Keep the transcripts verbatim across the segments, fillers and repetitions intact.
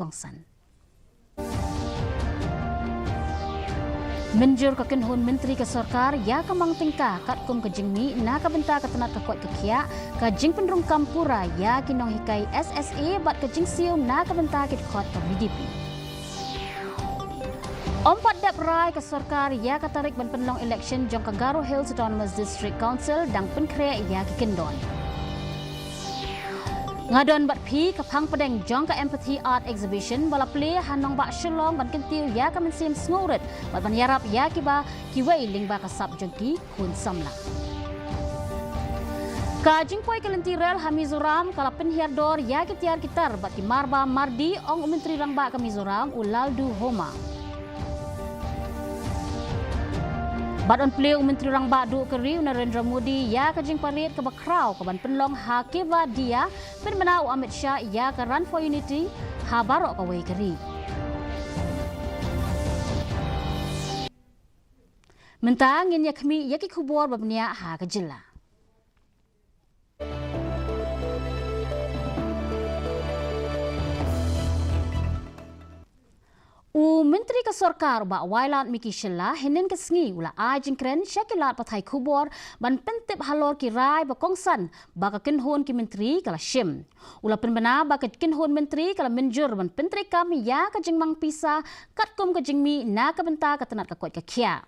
kongsan. Mynjur ka kynhun myntri ka sorkar ïa ka mang tyngka katkum ka jingmih na ka bynta ka tnat ka koit ka khiah, ka jingpynrung kam pura ïa ki nonghikai S S A bad ka jingsiew na ka bynta ki dkhot ka V D P. Ym pat dep rai ka sorkar ïa ka tarik ban pynlong election jong ka Garo Hills Autonomous District Council, dang pynkhreh ïa ki kyndon. Nga don bad phi, ka phang pdeng jong ka Empathy Art Exhibition ba la plie ha nongbah Shillong ban kyntiew ïa ka mynsiem sngewrit bad ban ïarap ïa kiba kiwei lyngba ka sap jong ki khun samla. Ka jingpoi ka lynti rel ha Mizoram ka la pynhiar dor ïa ki tiar ki tar bad ki marba mardi, ong u Myntri Rangbah ka Mizoram u Lalduhoma. Bad yn plie u Myntri Rangbah duh ka ri u Narendra Modi ïa ka jingparit kaba khraw kaban pynlong ha Kevadia, pynbna u Amit Shah ïa ka Run for Unity ha baroh kawei ka ri. Mynta ngin ïa khmih ïa ki khubor ba bniah ha ka jylla. U Myntri ka Sorkar u Bah Wailadmiki Shylla hynnin ka sngi u la ai jingkren sha ki lad pathai khubor ban pyntip halor ki rai ba kongsan ba ka kynhun ki myntri ka la shim. U la pynbna ba ka kynhun myntri ka la mynjur ban pyntreikam ïa ka jingmang pisa katkum ka jingmih na ka bynta ka tnat ka koit ka khiah.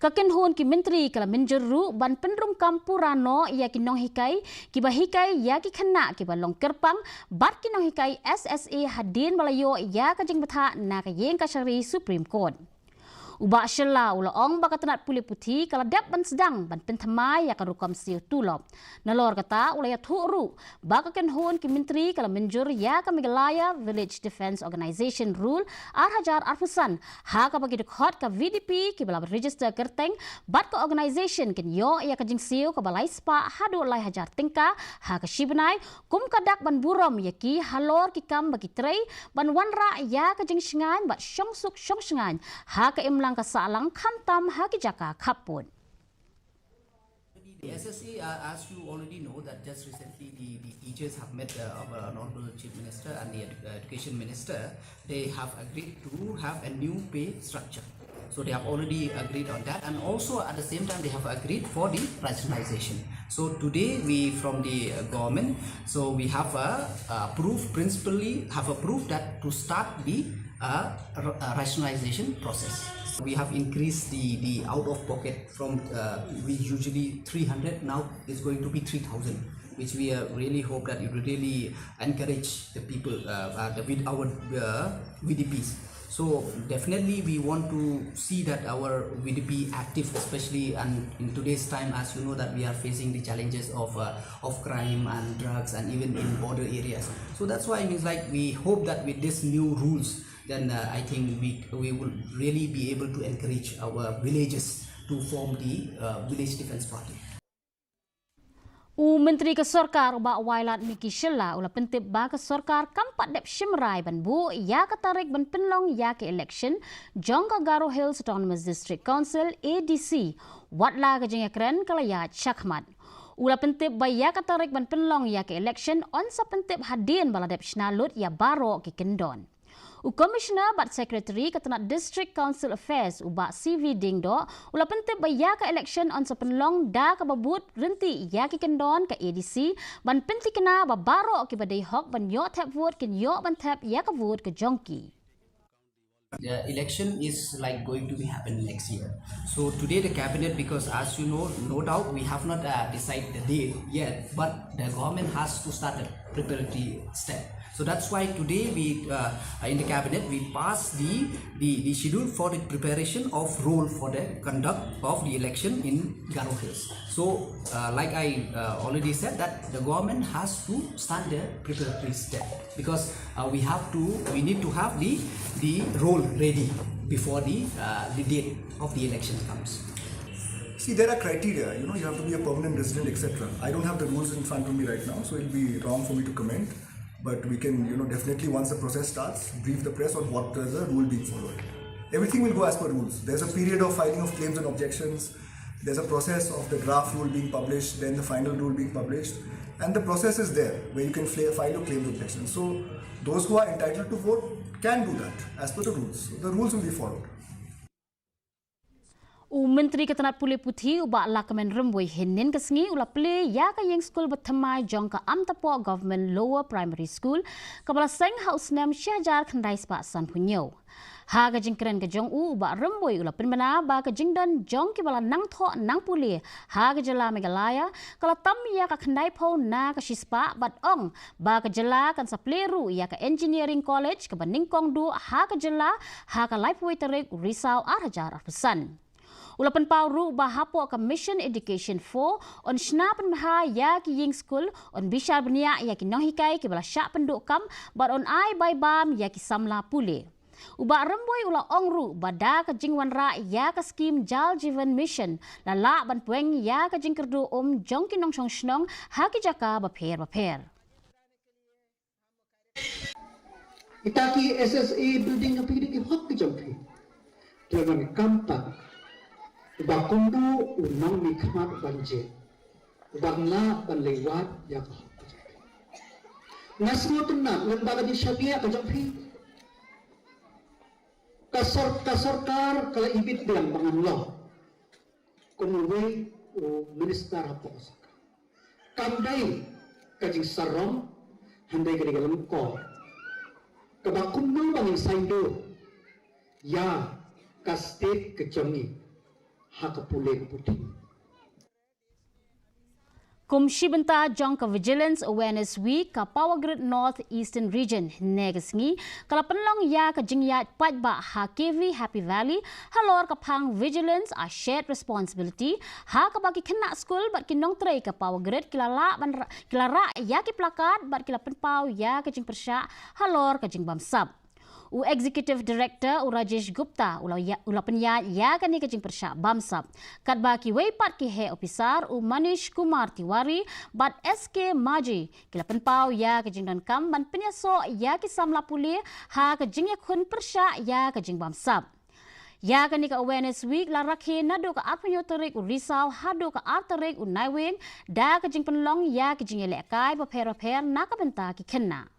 Ka kynhun ki myntri ka la mynjur ruh ban pynrung kam pura noh ïa ki nonghikai kiba hikai ïa ki khynnah kiba long kyrpang bad ki nonghikai S S A hadien ba la ïoh ïa ka jingbthah na ka ïing kashari Supreme Court. U Bah Shylla u la ong ba ka tnat pule puthi ka la dep ban sdang ban pynthymmai ïa ka rukom siew tulop. Nalor kata u la ïathuh ruh ba ka kynhun ki myntri ka la mynjur ïa ka Meghalaya Village Defence Organisation Rule ar hajar arphew san, ha kaba ki dkhot ka V D P kiba la register kyrteng bad ka organisation kin ïoh ïa ka jingsiew kaba lai spah haduh lai hajar tyngka ha ka shi bnai, kum ka dak ban burom ïa ki halor ki kam ba ki trei ban wanrah ïa ka jingshngaiñ bad shongsuk shongshngaiñ ha ka imlang ka sahlang, khamtam ha ki jaka khappud. The S S A, uh, as you already know, that just recently the, the teachers have met, uh, our Honorable Chief Minister and the Edu-, uh, Education Minister. They have agreed to have a new pay structure. So they have already agreed on that, and also at the same time they have agreed for the rationalization. So today we, from the, uh, government, so we have, uh, uh, approved, principally have approved that to start the, uh, r-, uh, rationalization process. We have increased the, the out of pocket from, uh, we usually three hundred, now it's going to be three thousand, which we, uh, really hope that it will really encourage the people, uh, uh, the, with our, uh, V D Ps. So definitely we want to see that our V D P active, especially and in today's time, as you know, that we are facing the challenges of, uh, of crime and drugs and even in border areas. So that's why, I mean, like, we hope that with these new rules, then, uh, I think we, we will really be able to encourage our villages to form the, uh, village defense party. U Myntri ka Sorkar u Bah Wailadmiki Shylla u la pyntip ba ka sorkar kam pat dep shim rai ban buh ïa ka tarik ban pynlong ïa ka election jong ka Garo Hills Autonomous District Council, A D C, watla ka jingïakren ka la ïaid shakhmat. U la pyntip ba ïa ka tarik ban pynlong ïa ka election yn sa pyntip hadien ba la dep shna lut ïa baroh ki kyndon. U Commissioner bad Secretary ka tnat District Council Affairs u Bah C V Diengdoh u la pyntip ba ïa ka election yn sa pynlong da kaba bud ryntih ïa ki kyndon ka A D C, ban pynthikna ba baroh kiba dei hok ban ïoh thep vote kin ïoh ban thep ïa ka vote ka jong ki. The election is, like, going to be happen next year. So today the cabinet, because as you know, no doubt we have not, uh, decided the date yet, but the government has to start a preparatory step. So that's why today we, uh, in the cabinet, we passed the, the, the schedule for the preparation of role for the conduct of the election in Garo Hills. So, uh, like I, uh, already said, that the government has to start the preparatory step, because, uh, we have to, we need to have the, the role ready before the, uh, the date of the election comes. See, there are criteria. You know, you have to be a permanent resident, et cetera. I don't have the rules in front of me right now, so it'll be wrong for me to comment. But we can, you know, definitely, once the process starts, brief the press on what is the rule being followed. Everything will go as per rules. There's a period of filing of claims and objections. There's a process of the draft rule being published, then the final rule being published. And the process is there where you can fla- file your claims objection. So those who are entitled to vote can do that as per the rules. So the rules will be followed. U Myntri ka tnat pule puthi u Bah Lahkmen Rymbui hynnin ka sngi u la plie ïa ka ïing skul ba thymmai jong ka Amtapok Government Lower Primary School kaba la seng ha u snem shi hajar khyndai spah sanphew hynñiew. Ha ka jingkren ka jong u, u Bah Rymbui u la pynbna ba ka jingdon jong kiba la nang thoh nang pule ha ka jylla Meghalaya ka la tam ïa ka khyndaiphew na ka shispah bad ong ba ka jylla kan sa plie ruh ïa ka Engineering College kaba nyngkong duh ha ka jylla ha ka laiphew wei tarik u Risaw ar hajar arphew san. U la pynpaw ruh ba hapoh ka Mission Education four yn shna pynbha ïa ki ïing skul, yn bishar bniah ïa ki nonghikai kiba la shah pynduh kam bad yn ai bai bam ïa ki samla pule. U Bah Rymbui u la ong ruh ba da ka jingwanrah ïa ka skhim Jal Jeevan Mission la lah ban pweng ïa ka jingkyrduh um jong ki nongshong shnong ha ki jaka bapher bapher. Ita ki S S A building ha phi ki hok ki jong phi. Te ban kam pat ba kumno u nongmihkhmat ban jied, ban lah ban leit wad ïa ka hok ki jong phi. Nga sngewtynnat lyngba ka jingshaniah ka jong phi. Ka sor ka sorkar ka la ibit biang ba ngan long kum uwei u minister hapoh ka sorkar. Kam dei ka jingsarong, hynrei ka dei ka lyngkor kaba kumno ba ngin saiñdur ïa ka state ka jong ngi ha ka pule ka puthi. Kum shi bynta jong ka Vigilance Awareness Week, ka Power Grid North Eastern Region hynne ka sngi ka la pynlong ïa ka jingïaid paidbah ha K V Happy Valley halor ka phang Vigilance, a Shared Responsibility, ha kaba ki khynnah skul bad ki nongtrei ka Power Grid ki la lah ban ra- ki la rah ïa ki placard bad ki la pynpaw ïa ka jingpyrshah halor ka jingbamsap. U Executive Director u Rajesh Gupta u la ïa- u la pynïaid ïa kane ka jingpyrshah bamsap. Katba kiwei pat ki heh ophisar u Manish Kumar Tiwari bad S K Maji ki la pynpaw ïa ka jingdonkam ban pynïasoh ïa ki samla pule ha ka jingïakhun pyrshah ïa ka jingbamsap. Ïa kane ka Awareness Week la rakhe naduh ka arphew hynñiew tarik u Risaw haduh ka ar tarik u Naiwieng da ka jingpynlong ïa ki jingïalehkai bapher bapher na ka bynta ki khynnah.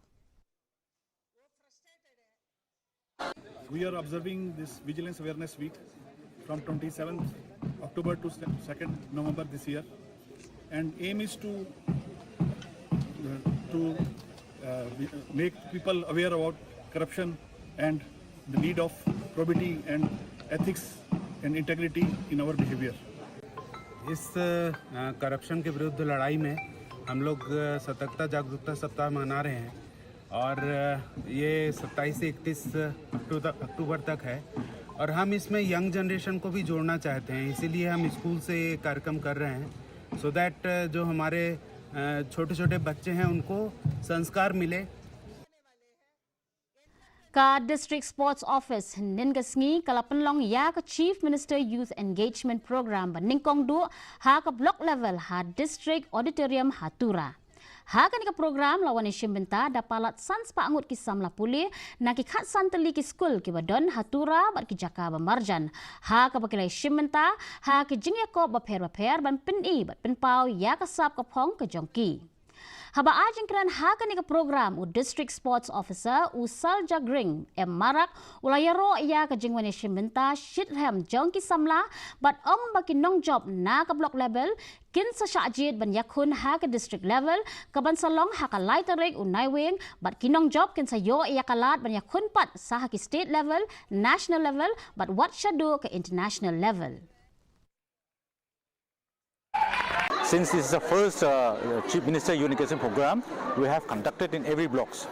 We are observing this Vigilance Awareness Week from twenty-seventh October to second November this year, and aim is to uh, to uh, make people aware about corruption and the need of probity and ethics and integrity in our behavior. इस करप्शन के विरुद्ध लड़ाई में हम लोग सतर्कता जागरूकता सप्ताह मना रहे हैं और ये सत्ताईस से इकतीस अक्टूबर तक है और हम इसमें यंग जनरेशन को भी जोड़ना चाहते हैं, इसीलिए हम स्कूल से ये कार्यक्रम कर रहे हैं, सो दैट जो हमारे छोटे छोटे बच्चे हैं उनको संस्कार मिले। Ka District Sports Office hynnin ka sngi ka la pynlong ïa ka Chief Minister Youth Engagement Programme ba nyngkong duh ha ka block level ha District Auditorium ha Tura. Ha kane ka program la wan ïashim bynta da palat san spah ngut ki samla pule na ki khatsan tylli ki skul kiba don ha Tura bad ki jaka ba marjan, ha kaba ki la ïashim bynta ha ki jingïakop bapher bapher ban pyni bad pynpaw ïa ka sap ka phong ka jong ki. Haba ai jingkren ha kane ka program, u District Sports Officer u Saljagring M Marak u la ïaroh ïa ka jingwan ïashim bynta shitrhem jong ki samla bad ong ba ki nongjop na ka block level kin sa shah jied ban ïakhun ha ka district level kaban sa long ha ka lai tarik u Naiwieng bad ki nongjop kin sa ïoh ïa ka lad ban ïakhun pat sa ha ki state level, national level bad wat shaduh ka international level. Since this is the first uh, Chief Minister Youth Education Program we have conducted in every blocks,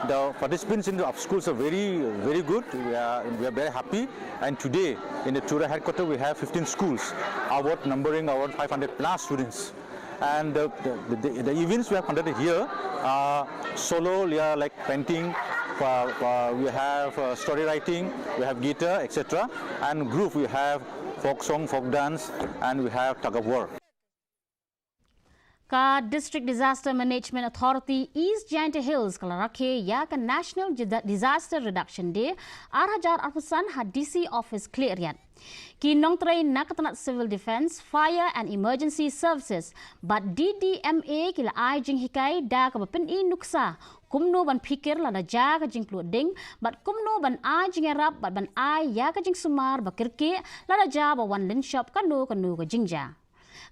the participants in the schools are very, very good. We are, we are very happy. And today, in the Tura headquarters, we have fifteen schools, about numbering about five hundred plus students. And the, the, the, the events we have conducted here are solo, yeah, like painting, uh, uh, we have uh, story writing, we have guitar, et cetera. And group, we have folk song, folk dance, and we have tug of war. Ka District Disaster Management Authority East Jaintia Hills ka la rakhe ïa ka National Disa- Disaster Reduction Day ar hajar arphew san ha D C Office Khliehriat. Ki nongtrei na ka tnat Civil Defence, Fire and Emergency Services bad D D M A ki la ai jinghikai da kaba pyni nuksa kumno ban phikir lada jia ka jingpluh ding bad kumno ban ai jingïarap bad ban ai ïa ka jingsumar ba kyrkieh lada jia ba wan lynshop kano kano ka jingjia.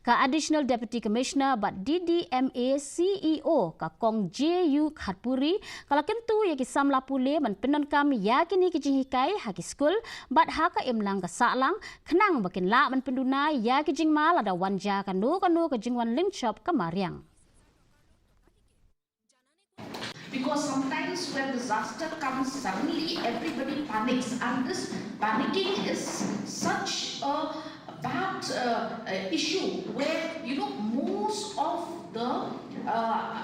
Ka Additional Deputy Commissioner bad D D M A C E O ka Kong J U Khatpuri ka la kyntu ïa ki samla pule ban pyndonkam ïa kine ki jinghikai ha ki skul bad ha ka imlang ka sahlang khnang ba kin lah ban pynduna ïa ki jingma lada wan jia kano kano ka jingwan lynshop ka mariang. Because sometimes when disaster comes suddenly, everybody panics, and this panicking is such a bad uh, uh, issue where, you know, most of the uh,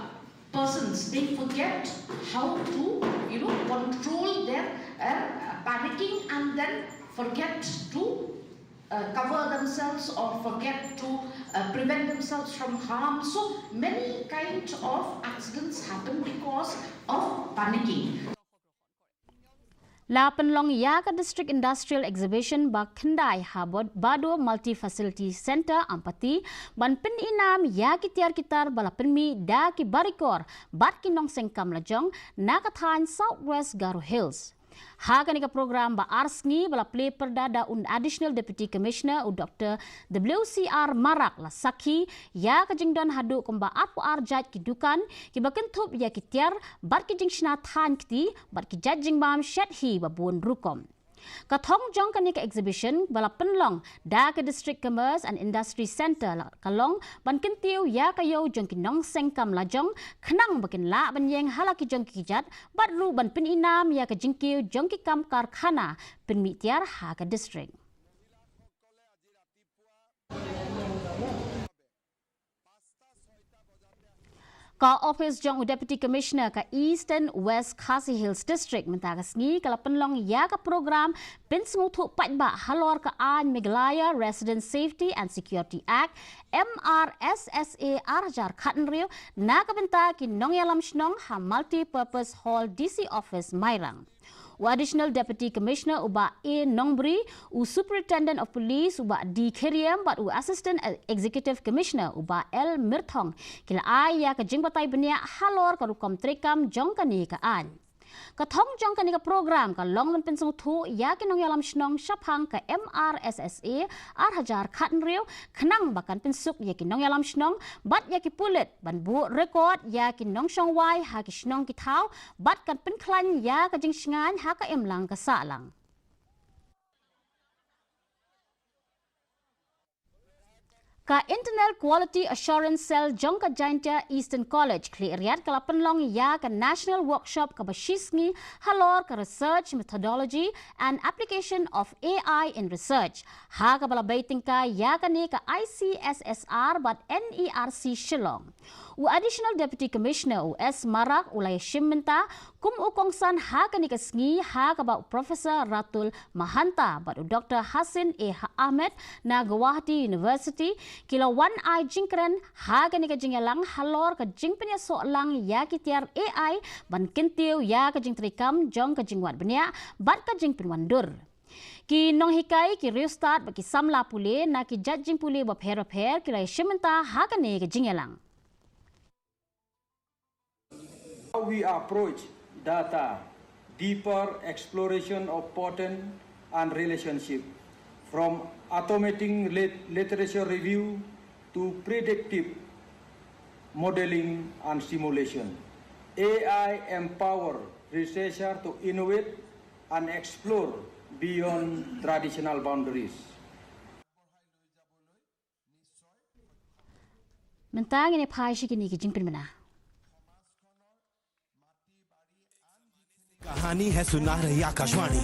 persons, they forget how to, you know, control their uh, panicking, and then forget to uh, cover themselves or forget to uh, prevent themselves from harm. So many kind of accidents happen because of panicking. La pynlong ïa ka District Industrial Exhibition ba khyndai ha Bado Multi Facility Centre Ampati ban pynïnam ïa ki tiar ki tar ba la pynmih da ki barikor bad ki nongseng kam lajong na ka thaiñ South West Garo Hills. Ha kane ka program ba ar sngi ba la plie pyrda da u Additional Deputy Commissioner u Doctor W C R Marak la sakhi ïa ka jingdon haduh kumba arphew ar jait ki dukan kiba kynthup ïa ki tiar bad ki jingshna thaiñ kti bad ki jait jingbam shet hi ba bun rukom. Ka thong jong kane ka exhibition ba la pynlong da ka District Commerce and Industry Centre la ka long ban kyntiew ïa ka ïew jong ki nongseng kam lajong khnang ba kin lah ban ïeng ha la ki jong ki kjat bad ruh ban pynïnam ïa ka jingkiew jong ki kam karkhana pynmih tiar ha ka district. Ka ophis jong u Deputy Commissioner ka Eastern West Khasi Hills District mynta ka sngi ka la pynlong ïa ka program pynsngewthuh paidbah halor ka aiñ Meghalaya Resident Safety and Security Act M R S S A ar hajar khathynriew na ka bynta ki nongïalam shnong ha Multipurpose Hall D C Office Mairang. U Additional Deputy Commissioner u Bah A Nongbri, u Superintendent of Police u Bah D Khyriem bad u Assistant Executive Commissioner u Bah L Myrthong ki la ai ïa ka jingbatai bniah halor ka rukom treikam jong kane ka aiñ. Ka thong jong kane ka program ka long ban pynsngewthuh ïa ki nongïalam shnong shaphang ka M R S S A ar hajar khathynriew khnang ba kan pynsuk ïa ki nongïalam shnong bad ïa ki pulit ban buh rekod ïa ki nongshong wai ha ki shnong ki thaw bad kan pynkhlaiñ ïa ka jingshngaiñ ha ka imlang ka sahlang. Ka Internal Quality Assurance Cell jong ka Jaintia Eastern College Khliehriat ka la pynlong ïa ka National Workshop kaba shi sngi halor ka Research Methodology and Application of A I in Research ha kaba la bei tyngka ïa kane ka I C S S R bad N E R C Shillong. U Additional Deputy Commissioner u S Marak u la ïashim bynta kum u kongsan ha kane ka sngi ha kaba u Professor Ratul Mahanta bad u Doctor Hasin A Ahmed na Guwahati University ki la wan ai jingkren ha kane ka jingïalang halor ka jingpynïasoh lang ïa ki tiar A I ban kyntiew ïa ka jingtreikam jong ka jingwad bniah bad ka jingpynwandur. Ki nonghikai, ki riewstad bad ki samla pule na ki jait jingpule bapher bapher ki la ïashim bynta ha kane ka jingïalang. How we approach data, deeper exploration of pattern and relationship, from automating lit- literature review to predictive modeling and simulation. A I empower researcher to innovate and explore beyond traditional boundaries. Mynta ngin ïa phai sha kine ki jingpynbna. कहानी है सुना रही आकाशवाणी।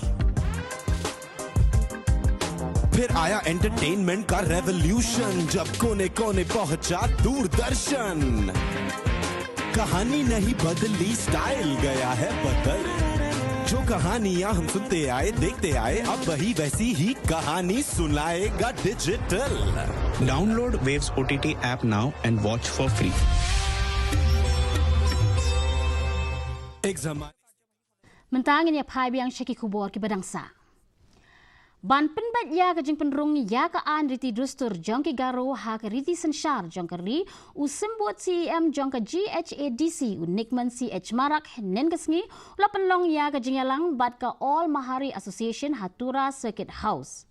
फिर आया एंटरटेनमेंट का रेवोल्यूशन, जब कोने कोने पहुंचा दूरदर्शन। कहानी नहीं बदली, स्टाइल गया है बदल। जो कहानियां हम सुनते आए, देखते आए, अब वही वैसी ही कहानी सुनाएगा डिजिटल। Download Waves O T T app now and watch for free. एक जमाने Mynta ngin ïa phai biang sha ki khubor kiba dang sah. Ban pynbeit ïa ka jingpynrung ïa ka aiñ riti dustur jong ki Garo ha ka riti synshar jong ka ri, u Symbud C E M jong ka G H A D C, u Nikman C H Marak, hynnin ka sngi u la pynlong ïa ka jingïalang bad ka All Mahari Association ha Tura Circuit House.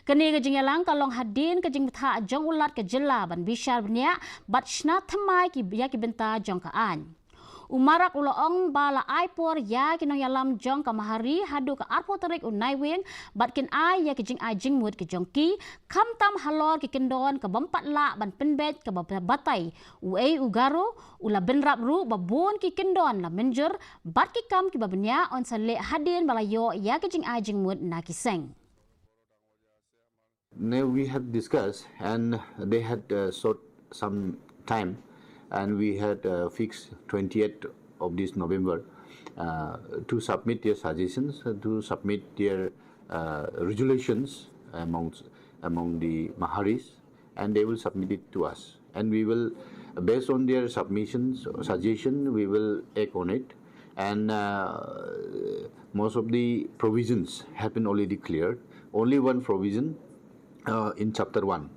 Kane ka jingïalang ka long hadien ka jingbthah jong u Lat ka jylla ban bishar bniah bad shna thymmai ki, ïa ki bynta jong ka aiñ. U Marak u la ong ba la ai por ïa ki nongïalam jong ka Mahari haduh ka arphew tarik u Naiwieng bad kin ai ïa ki jingai jingmut ki jong ki, khamtam halor ki kyndon ka bym pat lah ban pynbeit kaba batai. Uei u Garo u la bynrap ruh ba bun ki kyndon la mynjur bad ki kam kiba bniah yn sa leh hadien ba la ïoh ïa ki jingai jingmut na ki seng. No, we have discussed, and they had uh, sought some time, and we had uh, fixed twentieth of this November uh, to submit their suggestions, uh, to submit their uh, resolutions amongst among the Maharis, and they will submit it to us. And we will, based on their submissions, suggestion, we will act on it. And uh, most of the provisions have been already cleared. Only one provision uh, in chapter one,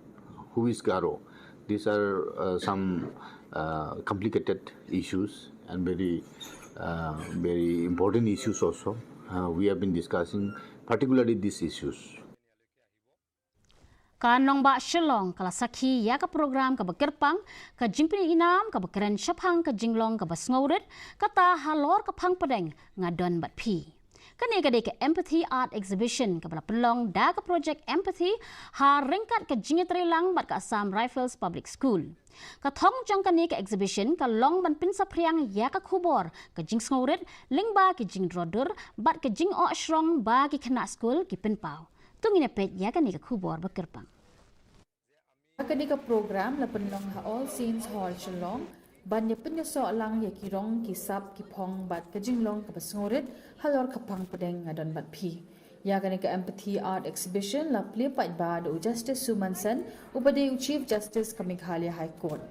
who is Garo. These are uh, some uh, complicated issues and very, uh, very important issues also. Uh, we have been discussing particularly these issues. Ka Nongbah Shillong ka la sakhi ïa ka program kaba kyrpang, ka jingpyni inam kaba kren shaphang ka jinglong kaba sngewrit, kata halor ka phang pdeng nga don bad phi. Kane ka dei ka Empathy Art Exhibition kaba la pynlong da ka project Empathy ha ryngkat ka jingïatreilang bad ka Assam Rifles Public School. Ka thong jong kane ka exhibition ka long ban pynsaphriang ïa ka khubor ka jingsngewrit lyngba ki jingdro dur bad ka jingoh shrong ba ki khynnah skul ki pynpaw. To ngin ïa peit ïa kane ka khubor ba kyrpang. Ha kane ka program la pynlong ha All Saints Hall Shillong ban ïa pynïasoh lang ïa ki rong ki sap ki phong bad ka jinglong kaba sngewrit halor ka phang pdeng nga don bad phi. Ïa kane ka Empathy Art Exhibition la plie paidbah da u Justice Suman Sen uba dei u Chief Justice ka Meghalaya High Court.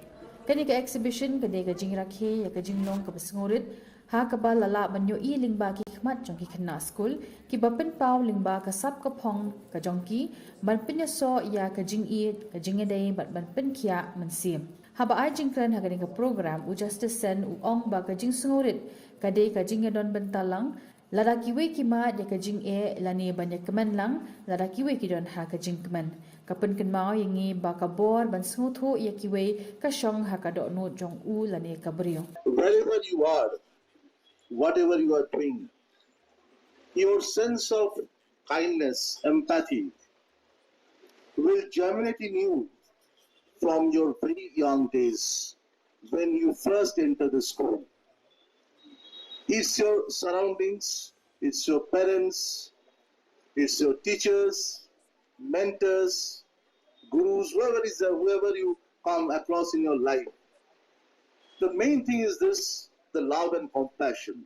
Kane ka exhibition ka dei ka jingrakhe ïa ka jinglong kaba sngewrit ha kaba la lah ban ïohi lyngba ki khmat jong ki khynnah skul kiba pynpaw lyngba ka sap ka phong ka jong ki ban pynïasoh ïa ka jingïeit, ka jingïadei bad ban pynkhiah mynsiem. Haba ai jingkren ha kane ka program, u Justice Sen u ong ba ka jingsngewrit ka dei ka jingïadon bynta lang lada kiwei ki mad ïa ka jingeh lane ban ïakmen lang lada kiwei ki don ha ka jingkmen. Ka pynkynmaw ïa ngi ba ka bor ban sngewthuh ïa kiwei ka shong ha ka dohnud jong u lane ka briew. Wherever you are, whatever you are doing, your sense of kindness, empathy will germinate in you from your very young days when you first enter the school. It's your surroundings, it's your parents, it's your teachers, mentors, gurus, whoever is there, whoever you come across in your life. The main thing is this, the love and compassion.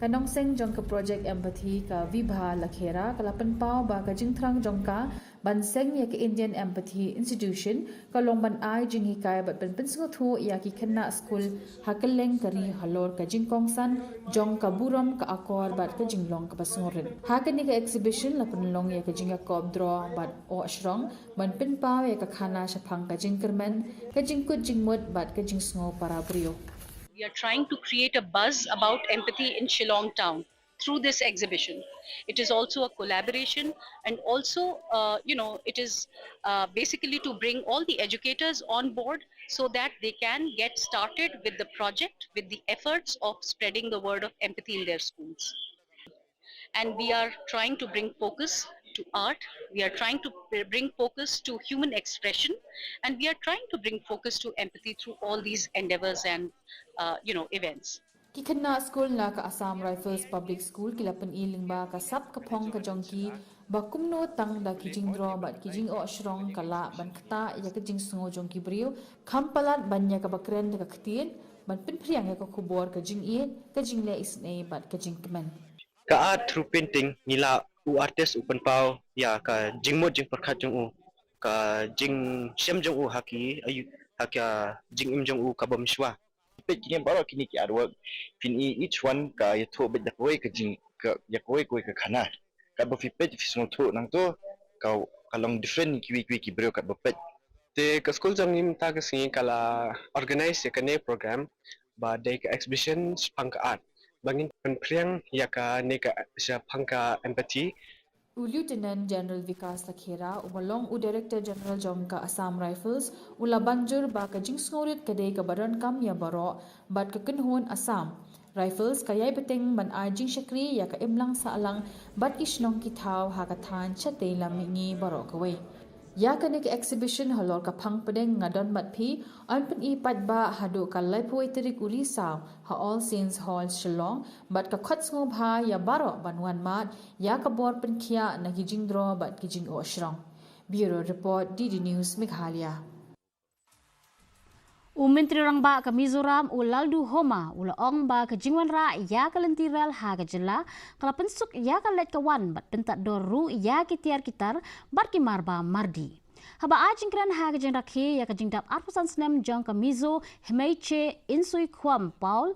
Ka nongseng jong ka Project Empathy, ka Vibha Lakhera, ka la pynpaw ba ka jingthrang jong ka ban seng ïa ka Indian Empathy Institution ka long ban ai jinghikai bad ban pynsngewthuh ïa ki khynnah skul ha kylleng ka ri halor ka jingkongsan jong ka burom, ka akor bad ka jinglong kaba sngewrit. Ha kane ka exhibition la pynlong ïa ka jingïakop dro bad oh shrong ban pynpaw ïa ka khana shaphang ka jingkyrmen, ka jingkut jingmut bad ka jingsngew para briew. We are trying to create a buzz about empathy in Shillong town through this exhibition. It is also a collaboration, and also, uh, you know, it is uh, basically to bring all the educators on board so that they can get started with the project, with the efforts of spreading the word of empathy in their schools. And we are trying to bring focus to art. We are trying to bring focus to human expression, and we are trying to bring focus to empathy through all these endeavors and, uh, you know, events. Ki khynnah skul na ka Assam Rifles Public School ki la pyni lyngba ka sap ka phong ka jong ki ba kumno tang da ki jingdro bad ki jingoh shrong ka lah ban ktah ïa ka jingsngew jong ki briew, kham palat ban ïa kaba kren da ka ktien, ban pynphriang ïa ka khubor ka jingïeit, ka jingleh isynei bad ka jingkmen. Ka art through painting ngi lah u artist u pynpaw ïa ka jingmut jingpyrkhat jong u, ka jingshem jong u ha ki, ayu, ha ka jingim jong u ka bym shuwa. Peit kine baroh kine ki artwork, phin i each one ka ïathuh beit da kawei ka jing, ka, ïa kawei kawei ka khana. Katba phi peit phi sngewthuh nangto ka, ka long different ïa kiwei kiwei ki briew katba peit. Te ka skul jong ngi mynta ka sngi ka la organize ïa kane program ba dei ka exhibition shaphang ka art ba ngin pynphriang ïa kane ka shaphang ka empathy. U Lieutenant General Vikas Lakhera, uba long u Director General jong ka Assam Rifles, u la ban jur ba ka jingsngewrit ka dei kaba donkam ïa baroh bad ka kynhun Assam Rifles ka ïai bteng ban ai jingshakri ïa ka imlang sahlang bad ki shnong ki thaw ha ka thaiñ shatei lam mihngi baroh kawei. Ïa kane ka exhibition halor ka phang pdeng Nga Don Bad Phi yn pyni paidbah haduh ka laiphew wei tarik u Risaw ha All Saints Hall, Shillong, bad ka khot sngewbha ïa baroh ban wan mad ïa ka bor pynkhiah na ki jingdro bad ki jingoh shrong. Bureau Report, D D News Meghalaya. U Myntri Rangbah ka Mizoram, u Lalduhoma, u la ong ba ka jingwanrah ïa ka lynti rel ha ka jylla ka la pynsuk ïa ka leit ka wan bad pyntad dor ruh ïa ki tiar ki tar bad ki marbam mardi. Haba ai jingkren ha ka jingrakhe ïa ka jingdap arphew san snem jong ka Mizo Hmeiche Insui Khwam Paul,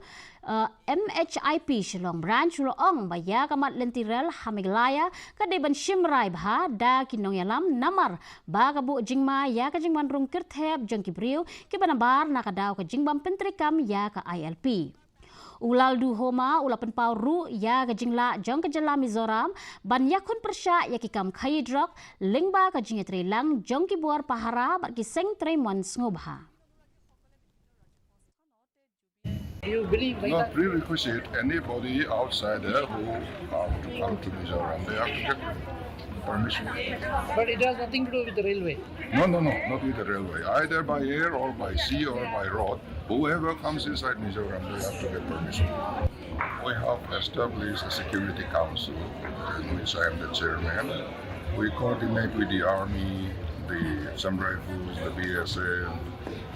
eh, M H I P Shillong Branch, u la ong ba ïa ka mat lynti rel ha Meghalaya ka dei ban shim rai bha da ki nongïalam namar ba ka buh jingma ïa ka jingwan rung kyrthep jong ki briew kiba nabar na ka daw ka jingbym pyntreikam ïa ka I L P. U Lalduhoma u la pynpaw ruh ïa ka jinglah jong ka jylla Mizoram ban ïakhun pyrshah ïa ki kam khaïi drok lyngba ka jingïatreilang jong ki bor pahara bad ki seng treimon sngewbha. Do you believe like No that? Prerequisite, anybody outsider who have to come to Mizoram, they have to get permission. But it has nothing to do with the railway. No, no, no, not with the railway. Either by air or by sea or by road, whoever comes inside Mizoram, they have to get permission. We have established a security council, in which I am the chairman. We coordinate with the army, the Assam Rifles, the B S F,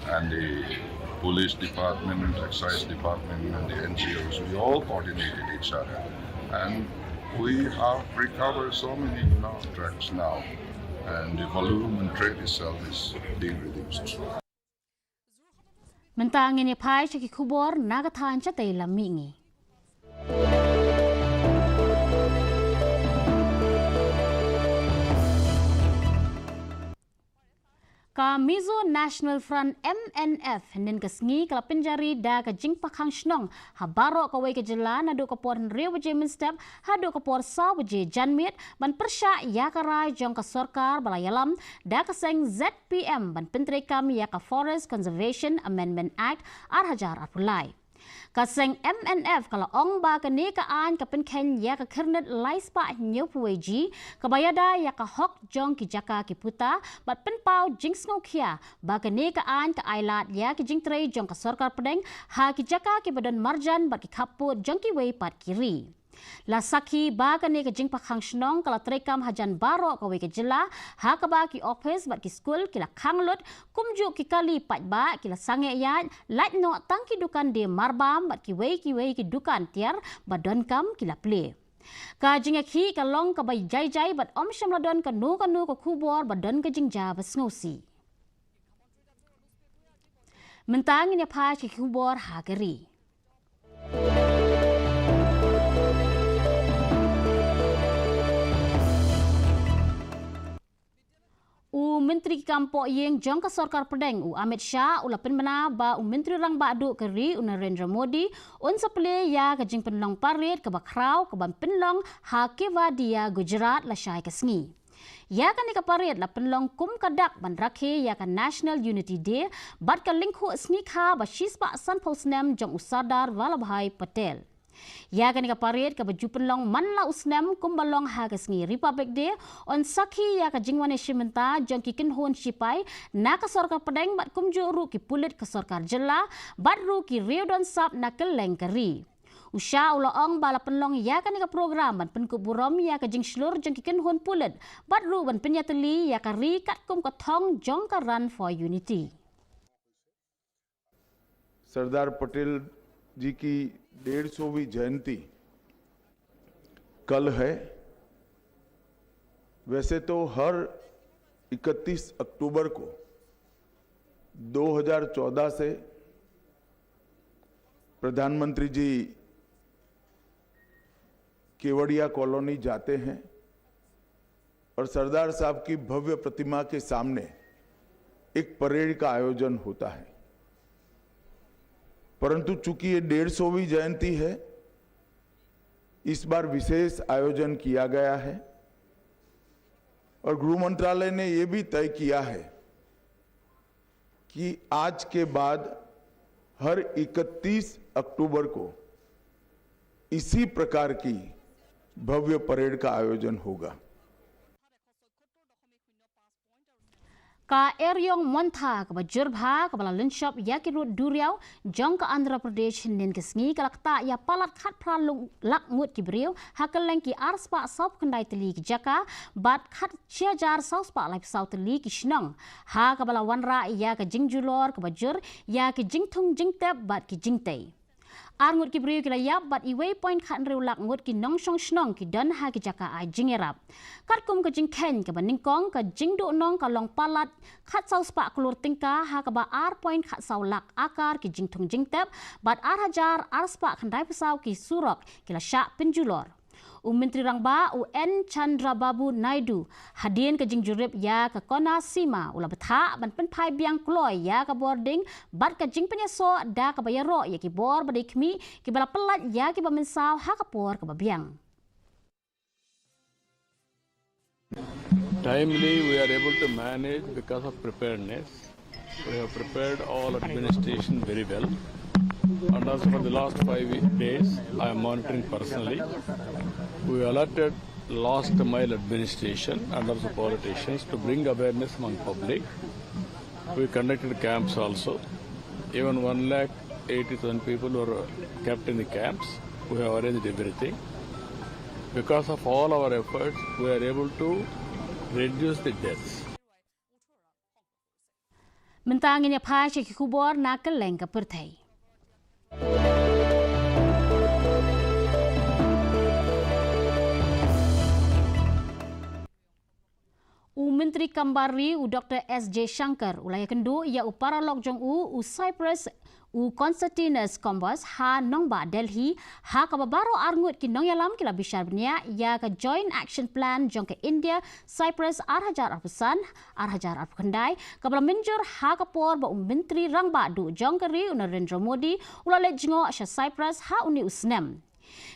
and the police department, excise department, and the N G Os. We all coordinated each other. And we have recovered so many, you know, drugs now. And the volume and trade itself is being reduced. Mynta ngin ïa phai sha ki khubor na ka thaiñ shatei lam mihngi. Ka Mizo National Front, M N F, hynnin ka sngi ka la pynjari da ka jingpakhang shnong ha baroh kawei ka jylla naduh ka por hynriew baje mynstep haduh ka por saw baje janmiet ban pyrshah ïa ka rai jong ka sorkar ba la ïalam da ka seng Z P M ban pyntreikam ïa ka Forest Conservation Amendment Act ar hajar arphew lai. Ka seng M N F ka la ong ba kane ka aiñ ka pynkheiñ ïa ka khyrnit lai spah hynñiewphew wei G kaba ïada ïa ka hok jong ki jaka ki puta bad pynpaw jingsngewkhia ba kane ka aiñ ka ailad ïa ki jingtrei jong ka sorkar pdeng ha ki jaka kiba don marjan bad ki khappud jong kiwei pat ki ri. La sakhi ba kane ka jingpakhang shnong ka la treikam hajan baroh kawei ka jylla ha kaba ki ophis bad ki skul ki la khang lut, kumjuh ki kali paidbah ki la sangeh ïaid lait noh tang ki dukan die marbam bad kiwei kiwei ki dukan tiar ba donkam ki la plie. Ka jingïakhih ka long kaba jai jai bad ym shym la don kano kano ka khubor ba don ka jingjia ba sngewsih. Mynta ngin ïa phai sha ki khubor ha ka ri. U Myntri ki kam pohïing jong ka sorkar pdeng u Amit Shah u la pynbna ba u Myntri Rangbah Duh ka ri u Narendra Modi un sa plie ïa ka jingpynlong parade kaba khraw kaban pynlong ha Kevadiya, Gujarat lashai ka sngi. Ïa kane ka parade la pynlong kum ka dak ban rakhe ïa ka National Unity Day bad ka lyngkhuh sngikha ba shispah sanphew snem jong u Sardar Vallabhbhai Patel. Ïa kane ka parade kaba ju pynlong man la u snem kumba long ha ka sngi Republic Day yn sakhi ïa ka jingwan ïashim bynta jong ki kynhun shipai na ka sorkar pdeng bad kumjuh ruh ki pulit ka sorkar jylla bad ruh ki riew don sap na kylleng ka ri. U Shah u la ong ba la pynlong ïa kane ka program ban pynkup burom ïa ka jingshlur jong ki kynhun pulit bad ruh ban pynïatylli ïa ka ri katkum ka thong jong ka Run for Unity. सरदार पटेल जी की डेढ़ सौवीं जयंती कल है। वैसे तो हर इकतीस अक्टूबर को दो हज़ार चौदह से प्रधानमंत्री जी केवड़िया कॉलोनी जाते हैं और सरदार साहब की भव्य प्रतिमा के सामने एक परेड का आयोजन होता है। परंतु चूंकि ये डेढ़ सौवीं जयंती है, इस बार विशेष आयोजन किया गया है और गृह मंत्रालय ने ये भी तय किया है कि आज के बाद हर इकतीस अक्टूबर को इसी प्रकार की भव्य परेड का आयोजन होगा। Ka Eriong Montha kaba jur bha kaba la lynshop ïa ki rud duriaw jong ka Andhra Pradesh hynnin ka sngi ka la ktah ïa palat khatphra lak ngut ki briew ha kylleng ki arspah sawphew khyndai tylli ki jaka bad khat shi hajar sawspah laiphew saw tylli ki shnong, ha kaba la wanrah ïa ka jingjulor kaba jur ïa ki jingthung jingtep bad ki jingtei. Ar ngut ki briew ki la ïap bad iwei point khathynriew lak ngut ki nongshong shnong ki don ha ki jaka ai jingïarap. Katkum ka jingkheiñ kaba nyngkong, ka jingduh nong ka long palat khatsaw spah klur tyngka, ha kaba ar point khatsaw lak akar ki jingthung jingtep bad ar hajar arspah khyndaiphew saw ki surok ki la shah pynjulor. U Myntri Rangbah u N Chandrababu Naidu, hadien ka jingjurip ïa ka Konaseema, u la bthah ban pynphai biang kloi ïa ka bording bad ka jingpynïasoh da kaba ïaroh ïa ki bor ba dei khmih kiba la pyllait ïa kiba mynsaw ha ka por kaba biang. Timely, we are able to manage because of preparedness. We have prepared all administration very well. And also for the last five days, I am monitoring personally. We alerted last mile administration and also politicians to bring awareness among public. We conducted camps also. Even one lakh eighty thousand people were kept in the camps. We have arranged everything. Because of all our efforts, we are able to reduce the deaths. Mynta ngin ïa phai sha ki khubor na kylleng ka pyrthei. U Myntri Kam Bar Ri u Doctor S Jaishankar u la ïakynduh ïa u paralok jong u, u Cyprus, u Constantinos Kombos, ha nongbah Delhi, ha kaba baroh arngut ki nongïalam ki la bishar bniah ïa ka Joint Action Plan jong ka India Cyprus ar hajar arphew san, ar hajar arphew khyndai, kaba la mynjur ha ka por ba u Myntri Rangbah Duh jong ka ri u Narendra Modi u la leit jngoh sha Cyprus ha une u snem.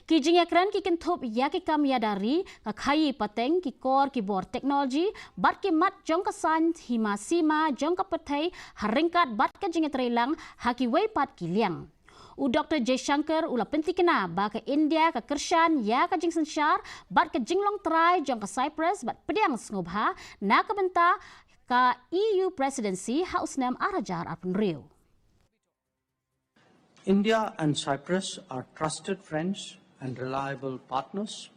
Ki jingïakren ki kynthup ïa ki kam ïada ri, ka khaïi pateng, ki kor ki bor teknoloji bad ki mat jong ka saiñ hima sima jong ka pyrthei ha ryngkat bad ka jingïatreilang ha kiwei pat ki liang. U Doctor Jaishankar u la pynthikna ba ka India ka kyrshan ïa ka jingsynshar bad ka jinglong trai jong ka Cyprus bad pdiang sngewbha na ka bynta ka E U Presidency ha u snem ar hajar arphew hynriew. India and Cyprus are trusted friends and reliable partners.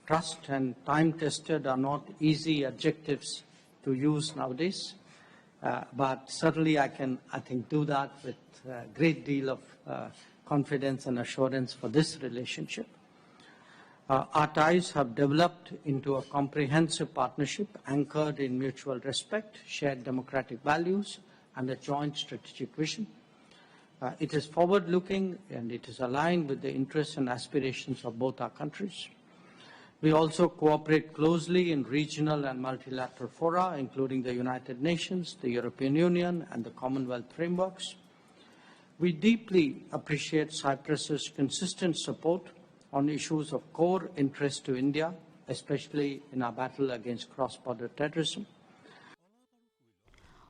Trust and time tested are not easy adjectives to use nowadays, uh, but certainly I can, I think, do that with a great deal of uh, confidence and assurance for this relationship. Uh, our ties have developed into a comprehensive partnership anchored in mutual respect, shared democratic values, and a joint strategic vision. Uh, it is forward looking and it is aligned with the interests and aspirations of both our countries. We also cooperate closely in regional and multilateral fora, including the United Nations, the European Union, and the Commonwealth frameworks. We deeply appreciate Cyprus's consistent support on issues of core interest to India, especially in our battle against cross border terrorism.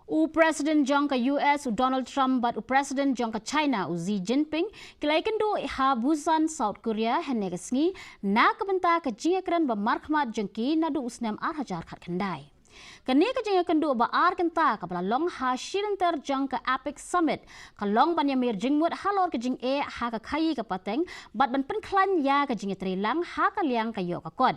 U President jong ka U S u Donald Trump bad u President jong ka China u Xi Jinping ki la ïakynduh ha Busan, South Korea hynne ka sngi na ka bynta ka jingïakren ba markhmat jong ki naduh u snem ar hajar khatkhyndai. Kane ka jingïakynduh ba ar kynta kaba la long ha shilynter jong ka APEC Summit ka long ban ïamir jingmut halor ka jingeh ha ka khaïi ka pateng bad ban pynkhlaiñ ïa ka jingïatreilang ha ka liang ka ïoh ka kot.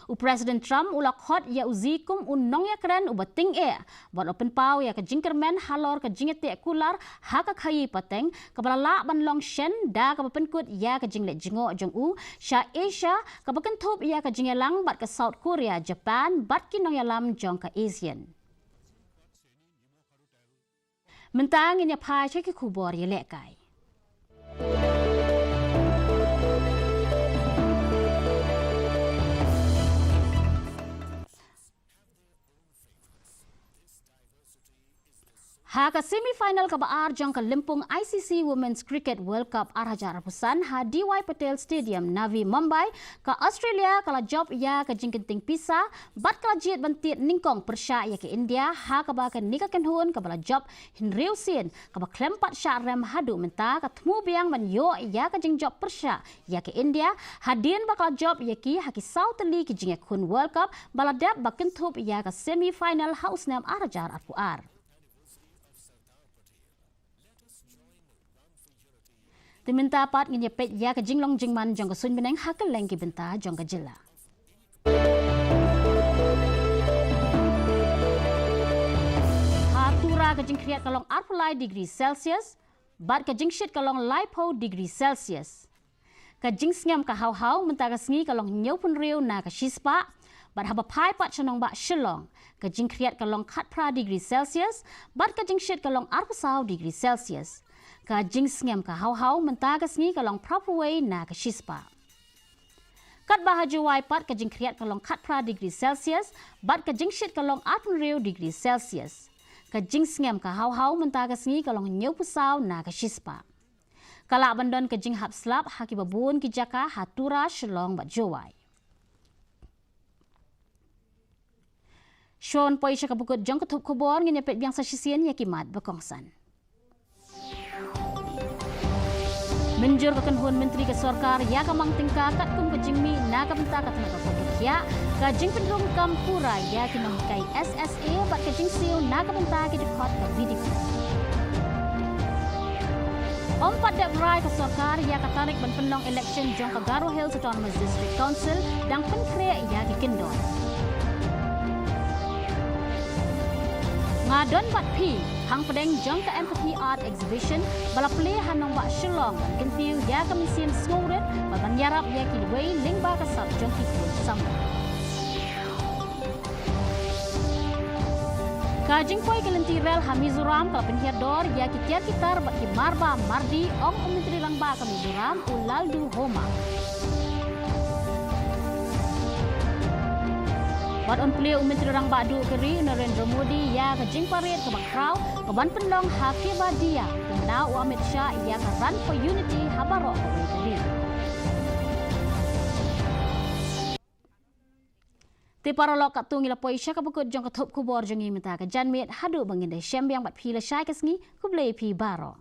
U President Trump u la khot ïa u Xi kum u nongïakren uba tyngeh bad u pynpaw ïa ka jingkyrmen halor ka jingïateh kular ha ka khaïi pateng kaba la lah ban long shen da kaba pynkut ïa ka jingleit jngoh jong u sha Asia, kaba kynthup ïa ka jingïalang bad ka South Korea, Japan bad ki nongïalam jong ka ASEAN. Mynta ngin ïa phai sha ki khubor ïalehkai. Ha ka semi final kaba ar jong ka lympung ICC Women's Cricket World Cup ar hajar arphew san ha D Y Patel Stadium, Navi Mumbai, ka Australia ka la jop ïa ka jingkynting pisa bad ka la jied ban tied nyngkong pyrshah ïa ka India, ha kaba kane ka kynhun kaba la jop hynriew sien kaba khlem pat shah rem haduh mynta ka thmu biang ban ïoh ïa ka jingjop pyrshah ïa ka India, hadien ba ka la jop ïa ki ha ki saw tylli ki jingïakhun World Cup ba la dep ba kynthup ïa ka semi final ha u snem ar hajar arphew ar. Te mynta pat ngin ïa peit ïa ka jinglong jingman jong ka suiñ bneng ha kylleng ki bynta jong ka jylla. Ha Tura ka jingkhriat ka long arphew lai degree Celsius bad ka jingshit ka long laiphew degree Celsius. Ka jingsngem ka hawhaw mynta ka sngi ka long hynñiewphew hynriew na ka shispah, bad haba phai pat sha nongbah Shillong, ka jingkhriat ka long khatphra degree Celsius bad ka jingshit ka long arphew saw degree Celsius. Ka jingsngem ka hawhaw mynta ka sngi ka long phraphew wei na ka shispah. Katba ha Jowai pat ka jingkhriat ka long khatphra degree Celsius bad ka jingshit ka long arphew hynriew degree Celsius. Ka jingsngem ka hawhaw mynta ka sngi ka long hynñiewphew saw na ka shispah. Ka lah ban don ka jinghap slap ha kiba bun ki jaka ha Tura, Shillong bad Jowai. Shuwa ban poi sha ka bakut jong ka thup khubor, ngin ïa peit biang sa shisien ïa ki mat ba kongsan. Mynjur ka kynhun myntri ka sorkar ïa ka mang tyngka katkum ka jingmih na ka bynta ka tnat ka koit ka khiah, ka jingpynrung kam pura ïa ki nonghikai S S A bad ka jingsiew na ka bynta ki dkhot ka V D P. Ym pat dep rai ka sorkar ïa ka tarik ban pynlong election jong ka Garo Hills Autonomous District Council, dang pynkhreh ïa ki kyndon. Nga don bad phi, hangpdeng jong ka Empathy Art Exhibition ba la plie ha nongbah Shillong, ban kyntiew ïa ka mynsiem sngewrit bad ban ïarap ïa kiwei lyngba ka sap jong ki khun samla. Ka jingpoi ka lynti rel ha Mizoram ka la pynhiar dor ïa ki tiar ki tar bad ki marba mardi, ong u Myntri Rangbah ka Mizoram u Lalduhoma. Wat yn plie u Myntri Rangbah duh ka ri u Narendra Modi ïa ka jingparet kaba khraw kaban pynlong ha Kevadia, kumno u Amit Shah ïa ka Run for Unity ha baroh kawei ka ri. Te paralok, katto ngi la poi sha ka bakut jong ka thup khubor jong ngi mynta ka janmiet, haduh ba ngin da shem biang bad phi lashai ka sngi, khublei phi baroh.